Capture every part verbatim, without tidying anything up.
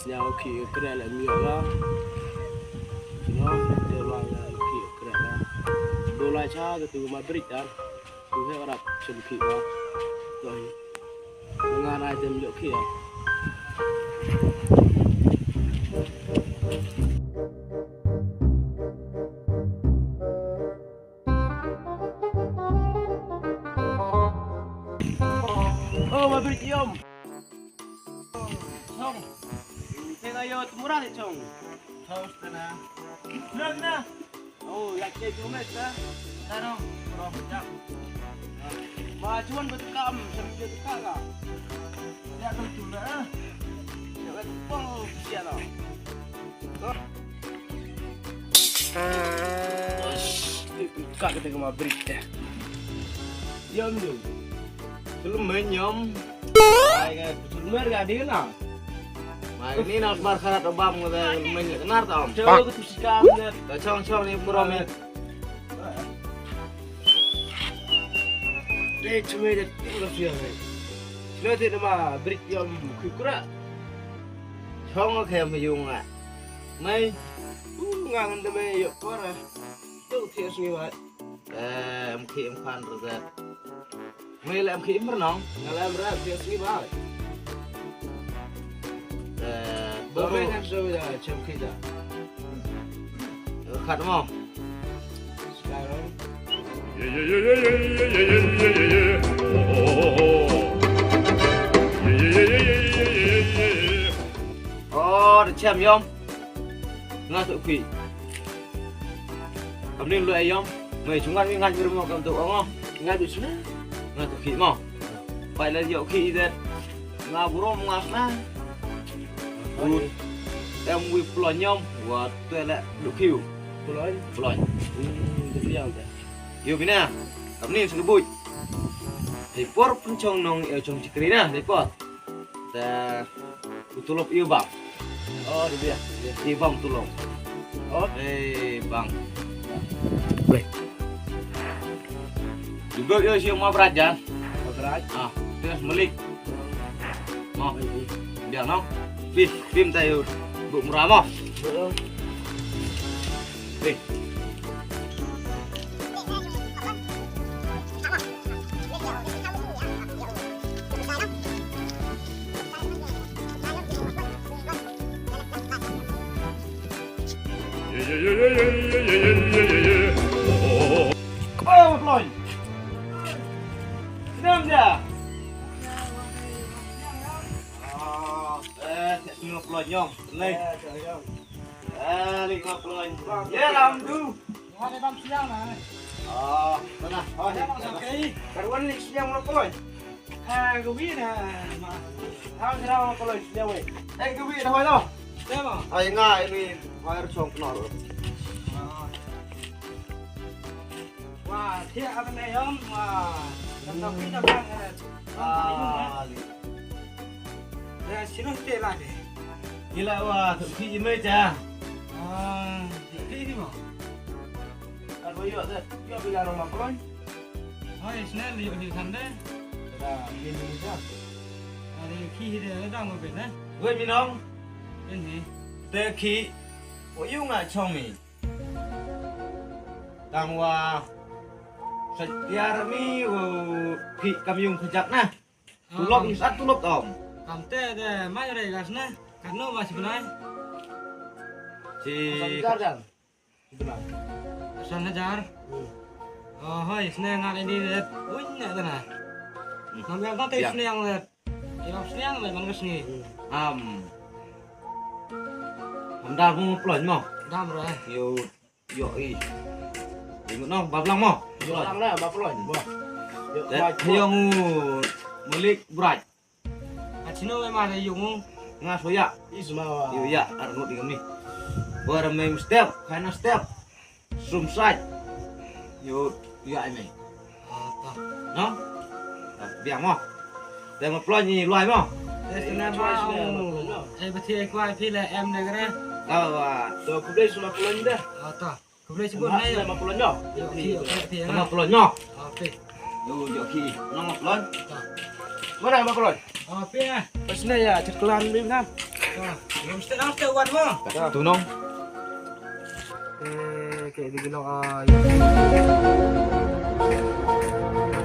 Ñiaw khih kreh le miaw la. Sino, te la ya khih kreh la. Do la cha ka tu ma brik dan. Tu he rap chem khih la. To hi. Nga na dem yoh khih ya. Oh, ma brik yom. Chong. Te nga yo tmura le chong. Chong tena. Lon na. Oh, ya ke tu mes ka. Tano, bro, ya. Ma chuan ba tu kam, sam ke tu ka. Ya tu tu na. Ya tu pong sia na. Ka ka te ka ma brik te. Yom yom. Tulum men yom. Ai ka tulum mer ka di na. Ma ni na mar kharat obam ko te men nar ta om. Chong ko tu sikam ne. Ta chong chong ni burom ni. Te chume de tu la sia ne. Lo te na ma brik yom khukra. Chong ko khem yung a. Mai. U ngang de me yo kora. Yo thias ni wa. Em khih em khan rzat. Mei lem khih em rnong. Nga lem rzat thias ni ba. Eh, bo me ngan so ya chem khih da. Khat mo. Sekarang. Oh, de chem yom. Nga tu khih. Kam ni lu ayom, mai chungan mi ngan mi rumo kam tu ongo. Nga du sna. Nga tu khih mo. Pai la yoh khih i det. Nga burom nga sna. Ut. Em wi plon yom, wa tu le du khih. Plon? Plon. Hmm, tu yang ta. Yo bina. Kam ni sna buit. Te por pun chong nong, e chong chikri na, te por. Ta u tulop i bang. Oh, di dia. I bang tulop. Oh. Eh, bang. Boleh. Juga yo si ma braj ya. Ma braj. Ah, terus melik. Oh, dia no. Pit, pim tayo. Bu murah mo. Heeh. Pit. Oi, Plon. Snem ja. Ah, eh, snem Plon, yong. Nei. Eh, ni ko Plon. Ye, ram du. Ada bam siang na. Ah, mana? Oh, ya. Karuan ni siang lo Plon. Eh, gawi na, ma. Hau sira ma Plon, siang we. Eh, gawi na hoi lo. Siapa? Ai nga ini fire song kenal. Ah. Wa, thiah ka ne yom, wa. Ka tok ki da bang ka. Ah, li. Ya, sino te la de. Ila wa, tu ki ime ja. Ah, ki di mo. Kan wa yo de, yo bi la rong ma Plon. Hoi, sne li yo di kan de. Da, ni ni ja. Ari ki hi de da mo be ne. Wei mi nong. Ni. Te ki. Wa yu nga chong mi. Tang wa sa tiar mi, u, phi kam yung khajak na. Tulop, um, ni sat tulop tom. Kam te de mai re gas na. Kano ma si benai? Si san hajar kan? Si benai. San hajar? Hmm. Oh, hoi, sne ngal ini de. Uin ne de na. Hmm. Nam yang ta te, ya, sne yang de. Ira sniang le man ka sngi. Am. Am dam mo Plon mo. Dam ra. Yo, yo i. Ingut no, bablang mo. Bablang na, ba Plon. Ba. Yo, te, ba, yo ngu mulik brat. Achino me ma de yo ngu. Nga soya. Isma wa. Yo ya, arngut di kami. Bar me step, kaina step. Sum sait. Yo, yo ai me. Ah, ta. No? Ta, biang mo. Te ma Plon ni luai mo. Te sna ma. Ai, ba thi ai kwai phi le em ne kre. Ta wa. To khublei sma Plon de. Ah, ta. Khublei chibun ne. Ma Plon no. Yo, ki, yo, ki, ki, ma Plon no. Ah, phi. Yo, yo ki. No ma Plon. Ta. Mana ma Plon? Ah, phi. Pas ne ya, chaklan bi na. Ta. Mesti nang step wan mo. Tu nong. Eh, ke di gilo ai.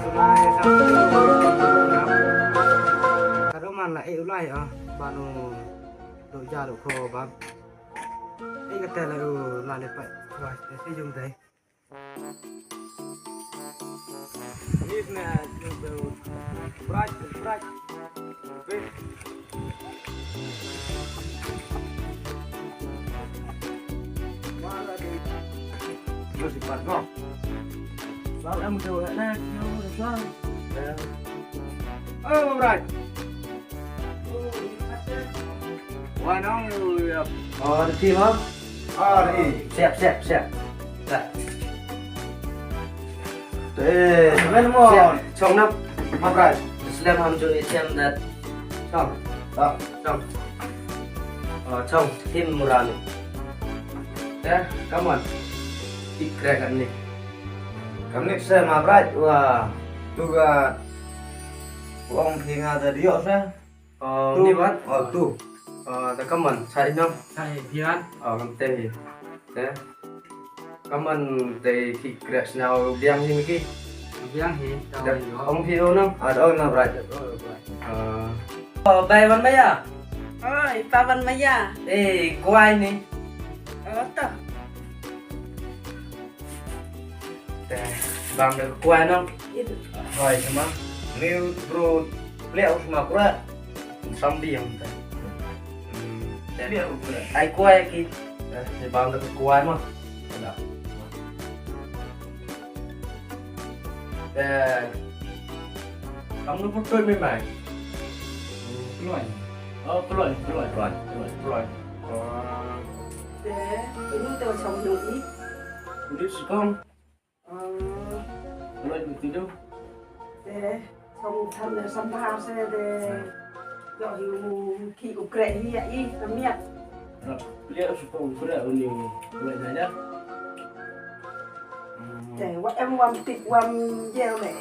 Sunai sa. Kado man la e ulai a. Banu do ja do ko ba. E kata la u la le pa. Wa te se jung dai. Ni na, bright, bright. Terus ipat ko. Salam tu, eh, nak, nak, nak. Oh, bright. Wan ong lu ya. Oh, di sini, Bang. Oh, di. Siap, siap, siap. Dah. Eh, semen mo. Siap. Chong nap. Maprai. Islam ham jo itiam dat. Chong. Ah. Chong. Oh, chong. Tim murani. Dah, come on. Ikrek ni. Kamni se maprai. Wah. Tu ga. Wong phi nga da diok sa. Oh, tu. Ni wan? Oh, tu. Oh, da kaman, sa ino? Sa i bian. Oh, kam te hi. Te. Kaman te ki kres nau biang hi ki. Biang hi, tau. Ong hi no? Ah, ong na bra. Oh, bai wan maya. Oi, pa wan maya. Eh, kwai ni. Oh, to. Te, bam da kwai no. Hoi, sama. Ni bro, ple us ma kura. Sambi yang te. Hmm, te ple us kura. Ai kwai ki. Te, te bam da kwai ma. Ada. Te, kamu putoi mi mai. Puloi. Oh, puloi, puloi, puloi, puloi, puloi. Oh. Te, ini tu macam ni. Ini sekarang. Oh. Puloi begitu. Te, song than de sambha se de. Yo hi u ki u kre hi ya i kamiat. Rap lia u sukong kre u ni puloi na ya. Te, wa em wam tik wam ye le.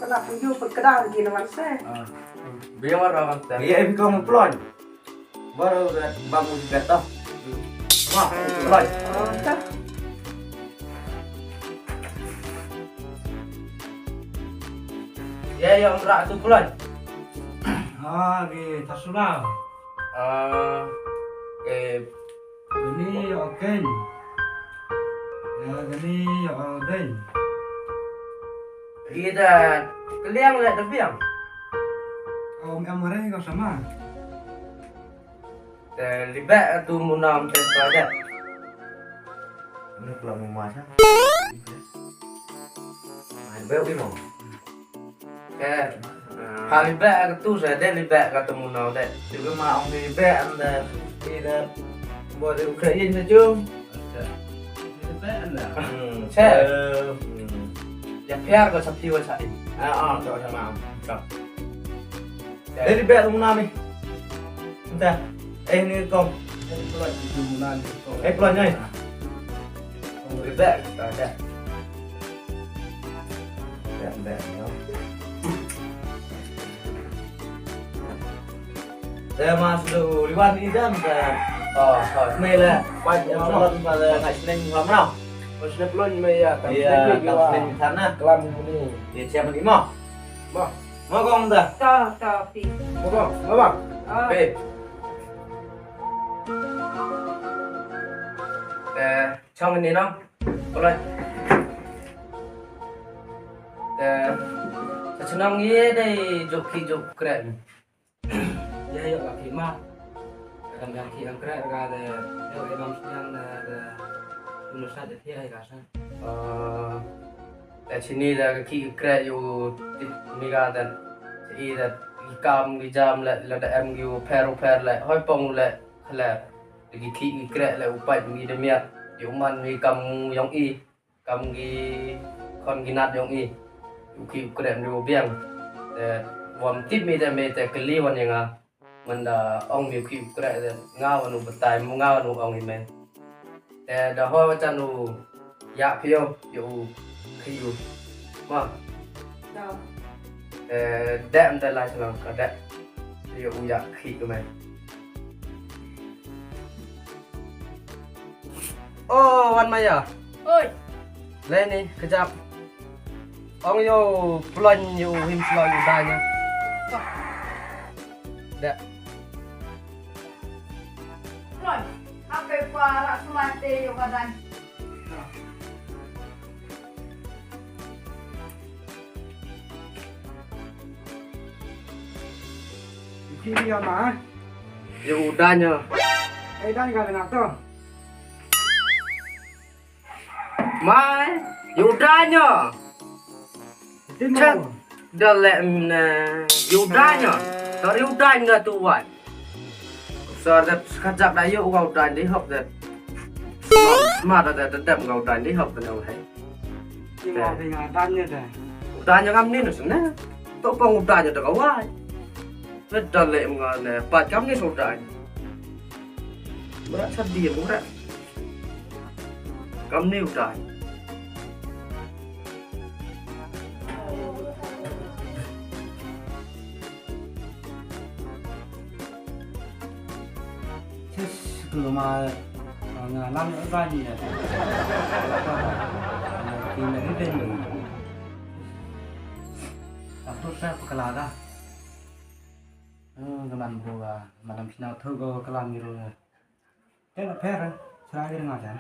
Kana pu yu pe kedang ki na wan se. Ah. Biar warna kan. Iya, em kong puloi. Baru dah bangun di kereta. Wah, mulai. Ya, yang rak tu mulai. Ah, di Tasula. Ah, eh, ini ya, oke. Ya, ini ya, oke. Iya, dah keliang lah, dah biang. Om, yang mana kau sama? Te libek tu munam te padat. Ni pula mama sa. Ai, bek wi mo. Ke. Ha libek tu sa de libek ka tu munam de. Juga ma ong libek anda. Ida. Bo de Ukraine sa ju. Libek anda. Hmm, se. Ya piar ko sapi wa sa. Ah, ah, to sama. To. Dari bek tu munam ni. Entah. Eh, ni kong. Eh, pelan ni. Kong. Eh, pelan ni. Kong beri bek. Tak ada. Bek, bek, ya. Saya masuk dulu liwan ni jam, saya. Oh, oh. Ni lah. Pas yang pelan pada ngai seneng lama. Pas ni pelan ni ya. Iya, tak seneng sana. Kelam ni. Ya, siapa ni mau? Mo. Mo kong da. Ta, ta, pi. Mo kong, mo bang. Ah. Pi. Te, chong ni no. Puloi. Te, sa chnong ye dei jok ki jok kren. Ye yok la ki ma. Kadang yang ki ang kren ka de, yok e bang siang de, de. Unu sa de thia ka sa. Eh, Te chini da ka ki kreh yu tip ni ka da. Chi da ki kam ki jam le, la da em ki u pher u pher le, hoi pong le, khle. Ki ki ki kreh le u pait mi da miat, yu man mi kam yong i, kam ki khon ki nat yong i. U ki u kreh mi u biang. Te wam tip mi te me te kli wan yang a. Manda ong mi u ki u kreh de, nga wan u batai, mu nga wan u ong i me. Te da hoi wa chan u ya phi yo, yo u khi u. Ma. Da. Te de mte lai lang ka de. Yo u ya khi u me. Oh, wan maya. Oi. Le ni, kejap. Ong yo, ploñ yo, him slo yo, danya. Dek. Ploñ, apa para semate yo, kadang. Kiri ya ma? Yo, danya. Eh, danya ka na to. Mai, yo danya. Chat, da le mne. Yo danya. Tori yo danya tu wai. Sar da kajak da yo wa danya di hok da. Ma da da da wa danya di hok da wai. Danya da. Danya kam ni no sene. To pong danya da wai. Dale mnga ne, pat kam ni soda. Berat sedih, berat. Kam ni utai. Sis, kalau ma, nga lam utai ni ya. Ki na ri den. Aku sa pekala ka. Ka man bu ka, malam sina thu ko kalam ngiru. Te na pher, sra ki nga jan.